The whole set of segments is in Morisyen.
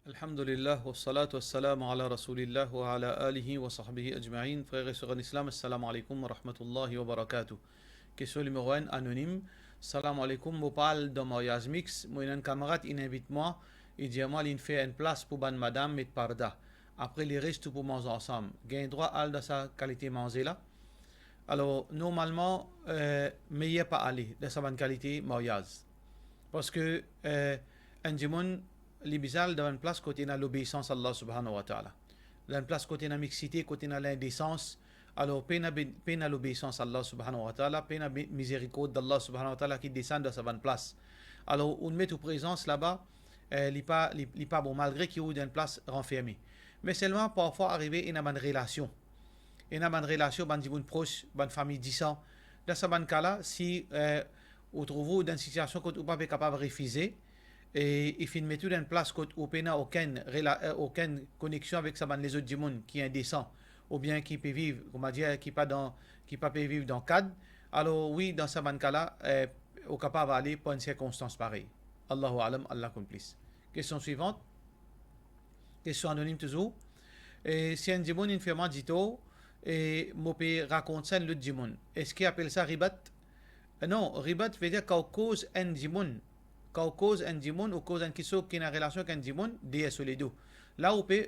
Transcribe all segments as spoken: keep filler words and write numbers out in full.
Alhamdulillah, wassalatu wassalamu ala Rasoulillah wa ala alihi wa sahbihi ajmain. Frer e ser an Islam, assalamu alaikum wa rahmatullahi wa barakatuh. Kestion nimero enn, anonim. Salam alaikum, mo pou al dan maryaz mix, mo ena enn kamarad, inn invit mwa, li dir mwa li inn fer enn plas pou bann madam met parda. Apre leres tou pou manz ansam. Gagn drwa al dan sa kalite manze la? Alor, normalman, eh, meyer pa ale dan sa bann kalite maryaz. Parski, eh, enn dimoun, li bizin al dan enn plas kot ena lobeisans Allah Subhanahu wa Ta'ala. Dan enn plas kot ena mixite, kot ena lindesans, alor pena be-, pena lobeisans Allah Subhanahu wa Ta'ala, pena be-, mizerikord Allah Subhanahu wa Ta'ala ki desann dan sa bann plas. Alor, ou met ou prezans laba, eh, li pa, li, li pa bon, malgre ki ou dan enn plas ranferme. Me selman, parfwa arive ena bann relasion. Ena bann relasion, bann dimoun pros, bann fami disan. Dan sa bann ka la, si, eh, ou trouv ou dan enn sitiasion kot ou pa pe kapav refize, e li finn met ou dan enn plas kot ou pena okenn rela-, eh, okenn koneksion avek sa bann lezot dimoun ki indesan, oubien ki pe viv, kouma dir, ki pa dan, ki pa pe viv dan kad, alor wi, dan sa bann ka la, eh, ou kapav ale par enn sirkonstans parey. Allahu alam, Allah konn plis. Kestion swivant. Kestion anonim touzour. E si enn dimoun inn fer mwa ditor, e mo pe rakont sa enn lot dimoun, eski apel sa ribat? Non, ribat vedir kan ou koz enn dimoun, kan ou koz enn dimoun, ou koz enn kiksoz ki ena relasion avek enn dimoun, deyer so ledo. La ou pe,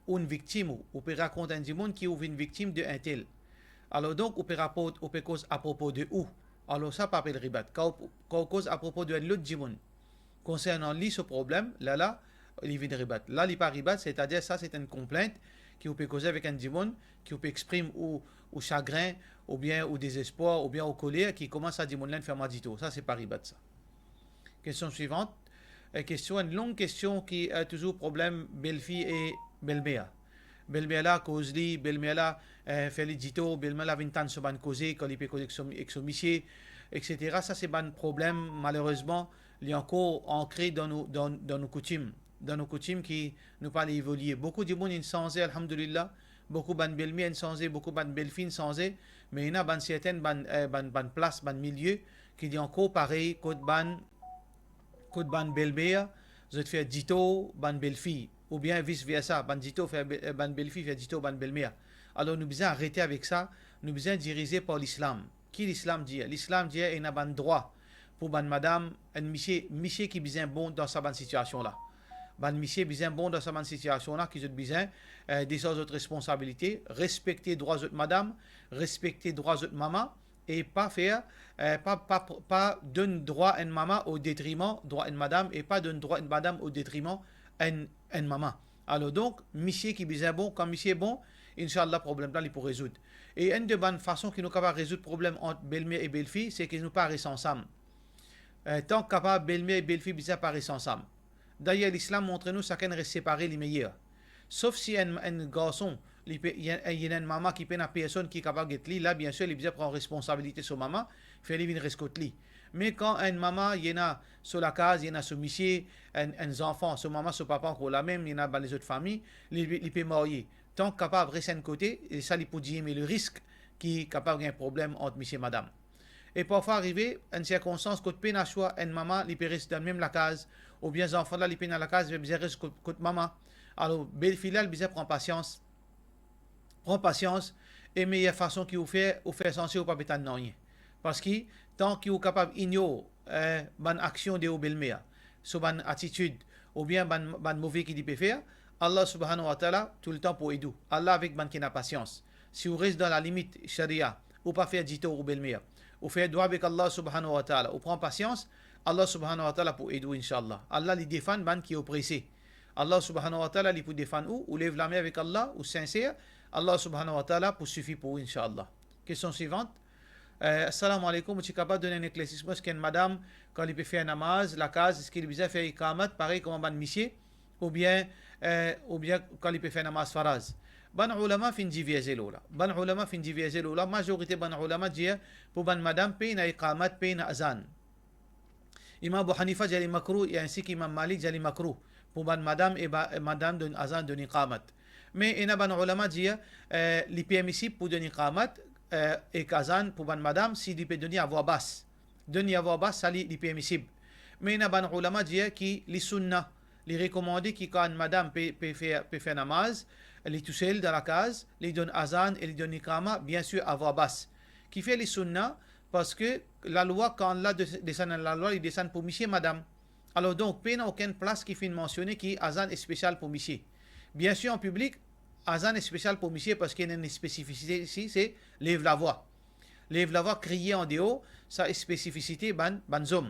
ou enn viktim, ou, ou pe rakont enn dimoun ki ou vinn viktim de entel. Alor donk, ou pe raport, ou pe koz apropo de ou. Alor sa pa apel ribat. Kan ou, kan ou koz apropo de enn lot dimoun, konsernan li so problem, la, la, li vinn ribat. La, li pa ribat, setadir sa, se enn konplint ki ou pe koze avek enn dimoun, ki ou pe exprim ou, ou sagrin, oubien ou dezespwar, oubien ou koler, ki kouma sa dimoun la inn fer mwa ditor. Sa, se pa ribat, sa. Kestion swivant. Eh, kestion, enn long kestion ki, eh, touzour problem belfi e belmer. Belmer la koz li, belmer la, eh, fer li ditor, belmer la vinn tann so bann koze, kan li pe koze ek so, ek so misie, et cetera. Sa, se bann problem, malerezman, li ankor ankre dan nou, dan, dan nou koutim. Dan nou koutim ki nou pa ale evolie. Boukou dimoun inn sanze, alhamdulillah. Boukou bann belmer inn sanze, boukou bann belfi inn sanze. Me ena bann sertenn, bann, eh, bann, bann plas, bann milie, ki li ankor parey kot bann, kot bann belmer, zot fer ditor bann belfi, oubien vis versa, bann ditor fer be-, eh, bann belfi fer ditor bann belmer. Alor nou bizin arete avek sa, nou bizin dirize par Lislam. Ki Lislam dir? Lislam dir ena bann drwa pou bann madam, enn misie, misie ki bizin bon dan sa bann sitiasion la. Bann misie bizin bon dan sa bann sitiasion la, ki zot bizin, eh, desarz zot responsabilite, respekte drwa zot madam, respekte drwa zot mama, e pa fer, eh, pa, pa, pa donn drwa enn mama o detriman drwa enn madam, e pa donn drwa enn madam o detriman enn, enn mama. Alor donk, misie ki bizin bon, kan misie bon, inshallah, problem la, li pou rezoud. E enn de bann fason ki nou kapav rezoud problem ant belmer e belfi, se ki nou pa res ansam. Eh, tan kapav, belmer e belfi bizin pa res ansam. Dayer, Lislam montre nou sakenn res separe, li meyer. Sof si enn, enn garson, li pe, li ena, li ena enn mama ki pena personn ki kapav get li, la, biensir, li bizin pran responsabilite so mama, fer li vinn res kot li. Me kan enn mama, li ena so lakaz, li ena so misie, enn, enn zanfan, so mama, so papa ankor la mem, li ena bann lezot fami, li, li pe marye. Tan kapav res enn kote, e sa li pou dir, me le risk ki kapav gagn problem ant misie madam. E parfwa arive enn sirkonstans kot pena swa, enn mama, li pe res dan mem lakaz, oubien zanfan la, li pena lakaz, li bizin res kot, kot mama. Alor, belfi la, li bizin pran pasians. Pran pasians, e meyer fason ki ou fer, ou fer sanse ou pa pe tann nanye. Parski, tan ki ou kapav ignor, eh, bann aksion de ou belmer, so bann atitid, oubien bann, bann move ki li pe fer, Allah Subhanahu wa Ta'ala toultan pou ed ou. Allah avek bann ki ena pasians. Si ou res dan lalimit sharia, ou pa fer ditor ou belmer, ou fer dwa avek Allah Subhanahu wa Ta'ala, ou pran pasians, Allah Subhanahu wa Ta'ala pou ed ou, inshallah. Allah, li defann bann ki oprese. Allah Subhanahu wa Ta'ala, li pou defann ou, ou lev lame avek Allah, ou sinser, Allah Subhanahu wa Ta'ala pou sifi pou ou, inshallah. Kestion swivant. Eh, assalamu alaikum, ou ti kapav donn enn eklersisman, eski enn madam, kan li pe fer namaz lakaz, eski li bizin fer ikamat parey kouma bann misie, oubien, eh, oubien kan li pe fer namaz faraz? Bann oulama finn diverze lor la. Bann oulama finn diverze lor la. Mazorite bann oulama dir pou bann madam pena ikamat, pena azan. Imam Abu Hanifa dir li makrouh, e ainsi ki Imam Malik dir li makrouh pou bann madam e ba-, madam donn azan, donn ikamat. Me ena bann oulama dir, eh, li permisib pou donn ikamat, eh, ek azan pou bann madam si li pe donn li a vwa bas. Donn li a vwa bas, sa li, li permisib. Me ena bann oulama dir ki li sunna, Li rekomande ki kan madam pe, pe fer, pe fer namaz, li tousel dan lakaz, li donn azan e li donn iqama, bien sir a vwa bas. Kifer li sunna? Parski lalwa, kan la de-, desann lalwa, li desann pou misie, madam. Alor donk, pena okenn plas ki finn mansione ki azan spesial pou misie. Bien sir, an piblik, azan spesial pou misie, parski ena enn spesifisite isi, se lev lavwa. Lev lavwa, kriye andeor, sa spesifisite bann, bann zom.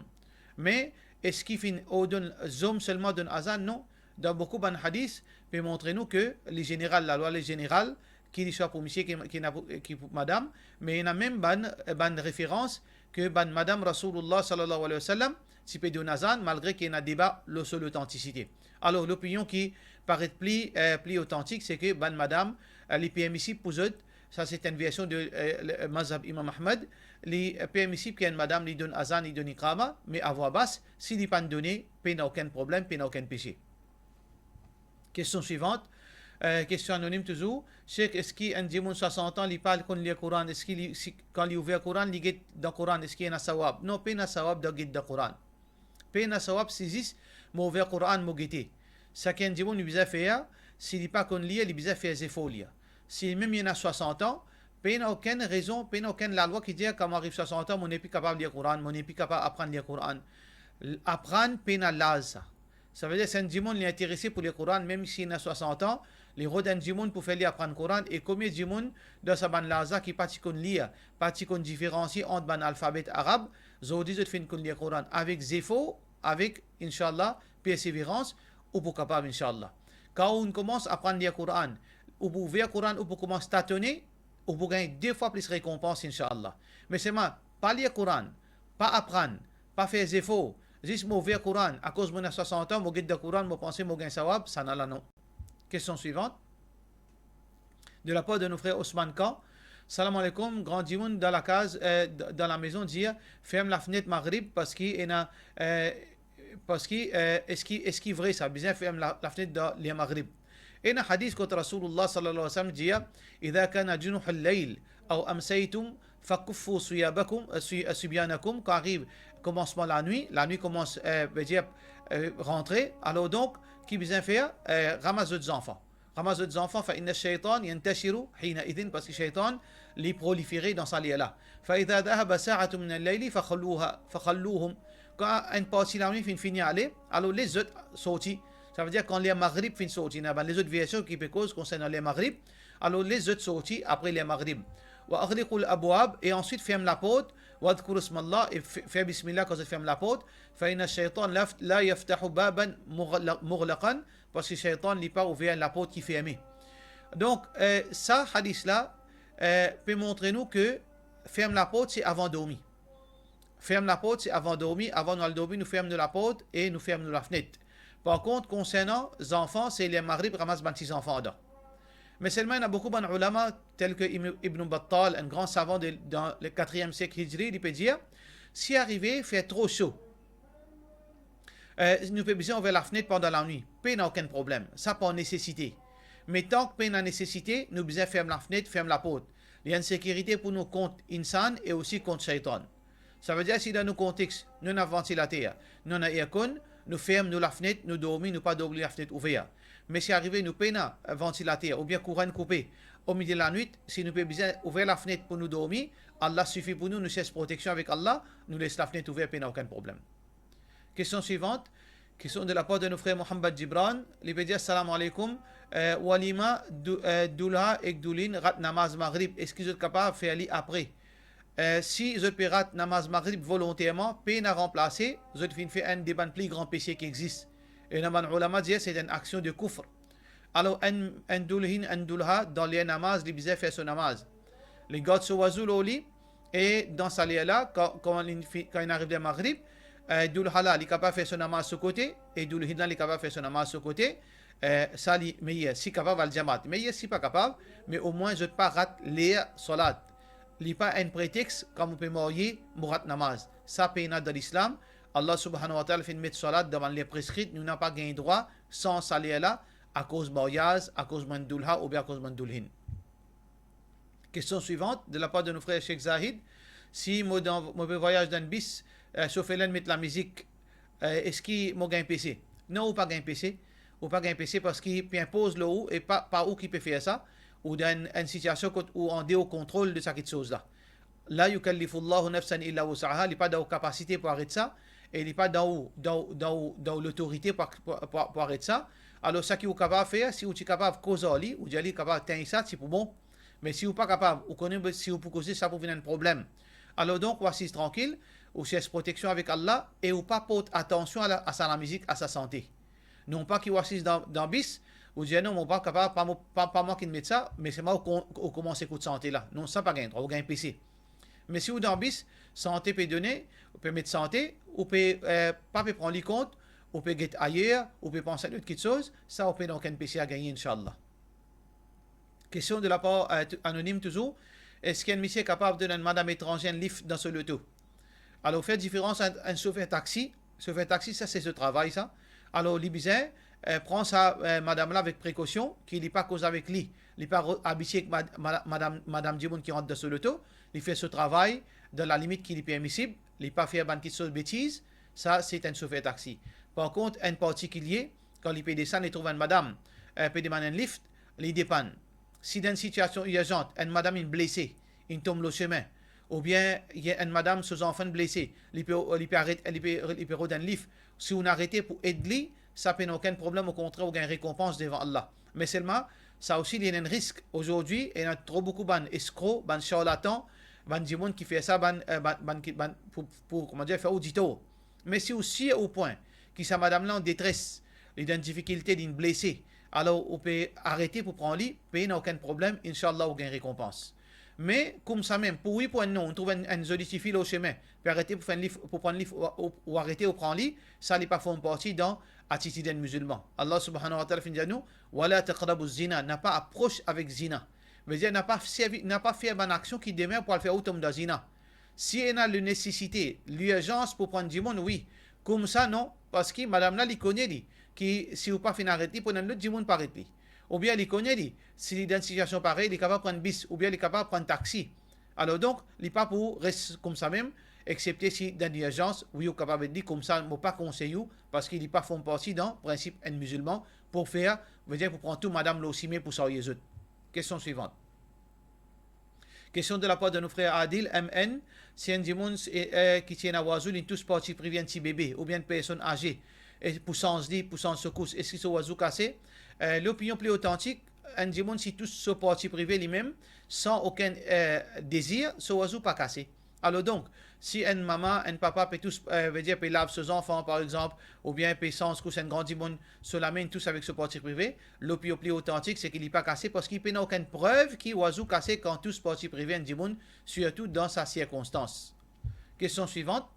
Me eski finn ordonn zom selman donn azan? Non. Dan boukou bann hadis pe montre nou ke li zeneral, lalwa li zeneral, ki li swa pou misie, ki, ki ena pou, ki pou madam, me ena mem bann, bann referans ke bann madam Rasoulillah sallallahu alayhi wa sallam ti pe donn azan, malgre ki ena deba lor so lotantisite. Alor, lopinion ki paret pli, eh, pli otantik, se ke bann madam, eh, li permisib pou zot, sa se enn version de, eh, le, eh, mazhab Imam Ahmad, li, eh, permisib ki enn madam li donn azan, li donn iqama, me a vwa bas, si li pa'nn done, pena okenn problem, pena okenn pese. Kestion swivant, eh, kestion anonim touzour, Sheikh, eski enn dimoun swasant an, li pa konn lir Koran, eski li, si, kan li ouver Koran, li get dan Koran, eski ena sawab? Non, pena sawab dan get dan Koran. Pena sawab, se zis mo ouver Koran, mo gete. Saki enn dimoun li bizin fer, si li pa konn lir, li bizin fer zefor lir. Si limem li ena swasant an, pena okenn rezon, pena okenn lalwa ki dir, kan mo ariv swasant an, mo nepli kapav lir Koran, mo nepli kapav aprann lir Koran. L-, aprann pena laz sa. Savedir, si enn dimoun li interese pou lir Koran, mem si li ena swasant an, li rod enn dimoun pou fer li aprann Koran, e konbien dimoun dan sa bann laz la ki pa ti konn lir, pa ti konn diferansie ant bann alfabet arab, zordi zot finn konn lir Koran avek zefor, avek, inshallah, perseverans, ou pou kapav, inshallah. Kan ou'nn koumans aprann lir Koran, ou pou ouver Koran, ou pou koumans tatone, ou pou gagn de fwa plis rekonpans, inshallah. Me selman, pa lir Koran, pa aprann, pa fer zefor, zis mo ouver Koran, akoz mo ena swasant an, mo get dan Koran, mo panse mo gagn sawab, sa nala non. Kestion swivant. De la par de nou frer Osman Khan. Salam aleykoum, gran dimoun dan lakaz, eh, d-, dan lamezon dir, ferm lafnet Maghrib parski ena, eh, parski, eh, eski, eski vre sa, bizin ferm la, lafnet dan ler Maghrib? Ena hadis kot Rasoulillah sallallahu alayhi wa sallam dir, "Idha kana junuhul layl aw amsaytum fakuffu siyabakum, eh, si-, eh, sibyanakum." Kan ariv koumansman lanwit, lanwit koumans, eh, vedir, eh, rantre, alor donk, ki bizin fer? Eh, ramas zot zanfan. Ramas zot zanfan, fa inna shaytan yantashiru hina idhin, parski shaytan li prolifere dan sa ler la. Fa idha dhahaba sa'atun minal layli fakhalluha, fakhalluhum. Kan enn parti lanwit finn fini ale, alor les zot sorti. Savedir kan ler Maghrib finn sorti, ena bann lezot version ki pe koz konsernan ler Maghrib, alor les zot sorti apre ler Maghrib. Wa aghliqul abwab, e answit ferm laport, wadhkuru ismallah, e f-, fer bismillah kan zot ferm laport, fa inna shaytan la, la yaftahu baban mughla-, mughlaqan, parski shaytan li pa ouver laport ki ferme. Donk, eh, sa hadis la, eh, pe montre nou ke ferm laport se avan dormi. Ferm laport se avan dormi, avan nou al dormi, nou ferm nou laport e nou ferm nou lafnet. Par kont, konsernan zanfan, se ler Maghrib, ramas bann ti zanfan dan. Me selman, ena boukou bann oulama, tel ke Im-, Ibn Battal, enn gran savan de, dan le katriyem siek Hijri, li pe dir, si arive fer tro so, eh, nou pe bizin ouver lafnet pandan lanwit, pena okenn problem. Sa par nesesite. Me tank pena nesesite, nou bizin ferm lafnet, ferm laport. Li enn sekirite pou nou kont insan e osi kont shaytan. Savedir, si dan nou kontex, nou ena vantilater, nou ena aircon, nou ferm nou lafnet, nou dormi, nou pa dormi lafnet ouver. Me si arive nou pena vantilater oubien kouran koupe omilie lanwit, si nou pe bizin ouver lafnet pou nou dormi, Allah sifi pou nou, nou sers proteksion avek Allah, nou les lafnet ouver, pena okenn problem. Kestion swivant, kestion de la par de nou frer Mohammad Gibran, li pe dir, "Salam aleykoum, eh, walima, dou-, eh, doulha ek doulhin rat namaz Maghrib, eski zot kapav fer li apre?" Eh, si zot pe rat namaz Maghrib volonterman, pena ranplase, zot finn fer enn de bann pli gran pese ki exis. Ena bann oulama dir se enn aksion de koufr. Alor, enn, enn doulhin, enn doulha, dan ler namaz, li bizin fer so namaz. Li gard so wazu lor li, e dan sa ler la, kan, kan li fi-, kan inn ariv ler Maghrib, eh, doulha la, li kapav fer so namaz so kote, e doulhin la, li kapav fer so namaz so kote, eh, sa li meyer, si kapav al jamaat. Meyer si pa kapav, me omwin zot pa rat ler salat. Li pa enn pretex, kan mo pe marye, mo rat namaz. Sa pena dan Lislam. Allah subhanahu wa ta'ala finn met salat dan bann ler preskri, nou napa gagn drwa sanz sa ler la, akoz maryaz, akoz mo enn doulha oubien akoz mo enn doulhin. Kestion swivant, de la par de nou frer Sheikh Zahid, si mo dan, mo pe vwayaz dan enn bis, eh, sofer la inn met lamizik, eh, eski mo gagn pese? Non, ou pa gagn pese. Ou pa gagn pese parski pe inpoz lor ou e pa, pa ou ki pe fer sa. Ou dan enn, enn sitiasion kot ou an deor kontrol de sa kiksoz la. La yukallifu Llahu nafsan illa wus'aha, li pa dan ou kapasite pou aret sa, e li pa dan ou, dan ou, dan ou, dan ou lotorite pou, pou, pou, pou aret sa. Alor, sa ki ou kapav fer, si ou ti kapav koz ar li, ou dir li kapav tegn sa, ti pou bon. Me si ou pa kapav, ou kone si ou pou koze, sa pou vinn enn problem. Alor donk, ou asiz trankil, ou sers proteksion avek Allah, e ou pa port atansion a la, a sa lamizik, a sa sante. Non pa ki ou asiz dan, dan bis, ou dir, "Non, mo pa kapav, pa mo, pa, pa mwa ki met sa," me selman ou kon-, ou koumans ekout sante la. Non, sa pa gagn drwa, ou gagn pese. Me si ou dan bis, sante pe done, ou pe met sante, ou pe, eh, pa pe pran li kont, ou pe get ayer, ou pe pans a lot kiksoz, sa ou pena okenn pese a gagne, inshallah. Kestion de lapar, eh, tou-, anonim touzour, eski enn misie kapav donn enn madam etranze enn lift dan so loto? Alor, fer diferans ant enn sofer taxi, sofer taxi, sa se so travay sa. Alor, li bizin, eh, pran sa, eh, madam la avek prekosion, ki li pa koz avek li, li pa re-, abitie ek mad-, mad-, madam, madam dimoun ki rant dan so loto, li fer so travay dan lalimit ki li permisib, li pa fer bann kiksoz betiz, sa se enn sofer taxi. Par kont, enn partikilie, kan li pe desann, li trouv enn madam, eh, pe demann enn lift, li depann. Si dan enn sitiasion irzant, enn madam inn blese, inn tom lor sime, oubien enn madam so zanfan inn blese, li pe, li pe aret, li pe, li pe rod enn lift, si ou'nn arete pou ed li, sa pena okenn problem, okontrer, ou gagn rekonpans devan Allah. Me selman, sa osi li ena enn risk. Azordi, ena tro boukou bann eskro, bann sharlatan, bann dimoun ki fer sa, bann, eh, bann, bann ki, bann, pou, pou, kouma dir, fer ou ditor. Me si ou sir o pwin ki sa madam la an detres, li dan difikilte, li'nn blese, alor ou pe arete pou pran li, pena okenn problem, inshallah ou gagn rekonpans. Me koumsa mem, pou wi, pou enn non, ou trouv enn, enn zoli tifi lor sime, pe arete pou fer enn lift, pou pran lift, ou, ou, ou arete ou pran li, sa li pa form parti dan atitid enn mizilman. Allah subhanahu wa ta'ala finn dir nou, "Wala taqrabu zina", napa apros avek zina. Vedir, napa servi, napa fer bann aksion ki demin pou al fer ou tom dan zina. Si ena le nesesite, lirzans pou pran dimoun, wi. Koumsa non, parski madam la, li kone li, ki si ou pa finn aret li, pou enn lot dimoun pou aret li. Oubien li kone li, si li dan sitiasion parey, li kapav pran bis, oubien li kapav pran taxi. Alor donk, li pa pou res koumsa mem, exepte si dan lirzans, wi, ou kapav ed li, koumsa mo pa konsey ou, parski li pa form parti dan prinsip enn mizilman, pou fer, vedir pou pran tou madam lor sime pou sarye zot. Kestion swivant. Kestion de lapar de nou frer Adil M N, si enn dimoun, eh, eh, ki ti ena wazou, li tous parti prive enn ti bebe oubien enn personn aze, e pou sanz li, pou sanz so kous, eski so wazou kase? Eh, lopinion pli otantik, enn dimoun si tous so parti prive limem, san okenn, eh, dezir, so wazou pa kase. Alor donk, si enn mama, enn papa pe tous, eh, vedir pe lav so zanfan, par exanp, oubien pe sanz kous enn gran dimoun, so lame inn tous avek so parti prive, lopinion pli otantik, se ki li pa kase, parski pena okenn prev ki wazou kase kan tous parti prive enn dimoun, sirtou dan sa sirkonstans. Kestion swivant.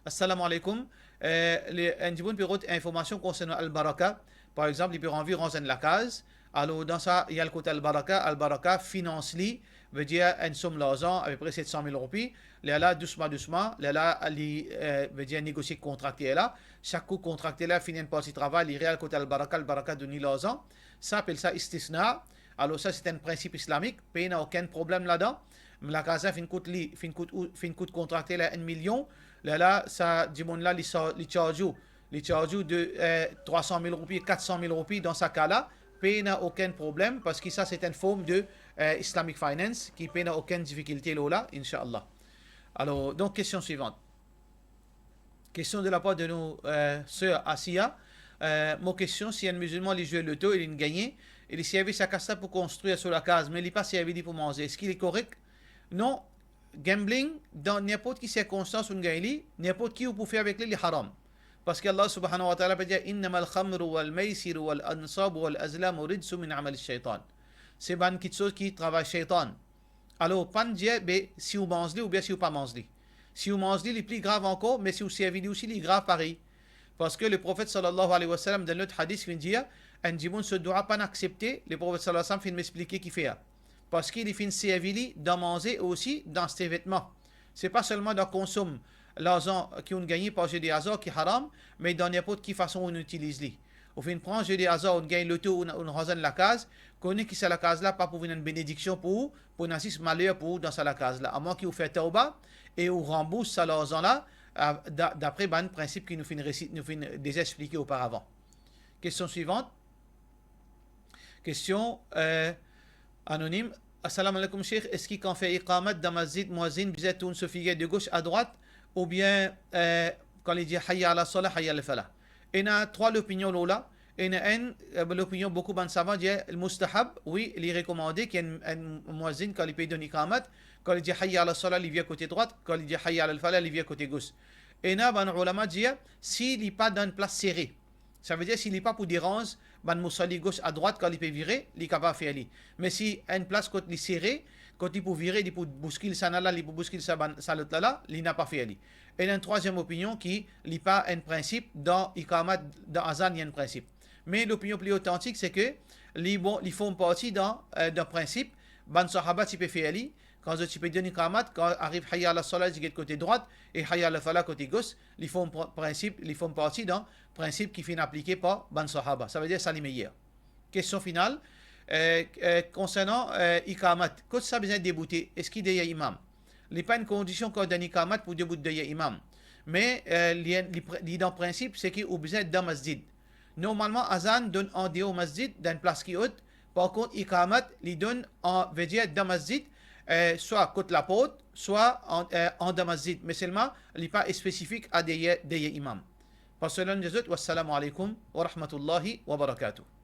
Assalamu alaikum. Eh, le, enn dimoun pe rod informasion konsernan al-baraka. Par exanp, li pe anvi ranz enn lakaz. Alor, dan sa, li al kot al-baraka, al-baraka finans li, vedir enn som larzan, apepre set san mil roupi. Lerla, dousman, dousman, lerla, li, eh, vedir negosie kontrakter la. Sak kou kontrakter la fini enn parti travay, li re al kot al-baraka, al-baraka donn li larzan. Sa apel sa istisna. Alor sa, se enn prinsip islamik, pena okenn problem ladan. Lakaz la finn kout li, finn kout ou, finn kout kontrakter la enn milion. Lerla, sa dimoun la, li sa, li charge ou, li charge ou de, eh, trwa san mil roupi, kat san mil roupi, dan sa ka la, pena okenn problem, parski sa, se enn form de, eh, Islamic Finance, ki pena okenn difikilte lor la, inshallah. Alor, donk, kestion swivant. Kestion de lapar de nou, eh, ser Asiya. Eh, mo kestion, si enn mizilman, li zwe loto e li'nn gagne, e li servi sa kas la pou konstrir so lakaz, me li pa servi li pou manze, eski li korek? Non, gambling, dan ninport ki sirkonstans ou'nn gagn li, ninport ki ou pou fer avek li, li haram. Parski Allah subhanahu wa ta'ala pe dir, "Innamal khamru wal maysiru wal ansabu wal azlamu rijsun min amali shaytan." Se bann kiksoz ki travay shaytan. Alor, pa'nn dir, be, si ou manz li oubien si ou pa manz li. Si ou manz li, li pli grav ankor, me si ou servi li osi, li grav parey. Parski Leprofet sallallahu alayhi wa sallam, dan lot hadis, finn dir, enn dimoun so dwa pa'nn aksepte, Leprofet sallallahu alayhi wa sallam finn explike kifer. Parski li finn servi li dan manze e osi dan aste vetman. Se pa selman dan konsom larzan ki ou'nn gagne par ze de azar ki haram, me dan ninport ki fason ou'nn itiliz li. Ou finn pran ze de azar, ou'nn gagn loto, ou'nn, ou'nn ranz enn lakaz, kone ki sa lakaz la pa pou vinn enn benediksion pou ou, pou ena zis maler pou ou dan sa lakaz la. Amwin ki ou fer tawba e ou ranbours sa larzan la, a, da-, dapre bann prinsip ki nou finn resi-, nou finn deza explike oparavan. Kestion swivant. Kestion, eh, anonim. Assalamu alaikum Sheikh, eski kan fer iqamat dan masjid, muazzin bizin tourn so figir de gos a drwat, oubien, eh, kan li dir hayya ala salah, hayya ala falah? Ena trwa lopinion lor la. Ena enn, eh, lopinion boukou bann savan dir mustahab, wi, li rekomande ki enn, enn muazzin kan li pe donn iqamat, kan li dir hayya ala salah, li vir kote drwat, kan li dir hayya ala falah, li vir kote gos. Ena bann oulama dir, si li pa dan enn plas sere, savedir si li pa pou deranz bann musalli gos a drwat kan li pe vire, li kapav fer li. Me si enn plas kot li sere, kot li pou vire, li pou bouskil sa la, li pou bouskil sa bann, sa lot la, li napa fer li. Ena enn trwaziem opinion ki li pa enn prinsip dan iqamat, dan azan li enn prinsip. Me lopinion pli otantik, se ke li, bon, li form parti dan, eh, dan prinsip, bann sahaba ti pe fer li, kan zot ti pe donn iqamat, kan ariv hayya ala salah, zot get kote drwat, e hayya ala falah kote gos, li form pr-, prinsip, li form parti dan prinsip ki finn aplike par bann sahaba. Savedir sa li meyer. Kestion final, eh, eh, konsernan, eh, iqamat, kot sa bizin deboute, eski deryer imam? Li pa enn kondision kan donn iqamat pou debout deryer imam. Me, eh, li, li pre-, li dan prinsip, seki ou bizin dan masjid. Normalman, azan donn andeor masjid, dan enn plas ki ot. Par kont, iqamat, li donn an, vedir dan masjid, eh, swa kot laport, swa an, eh, andan masjid. Me selman, li pa spesifik a deryer, deryer imam. Pran swin zot, wassalamu alaikum wa rahmatullahi wa barakatuh.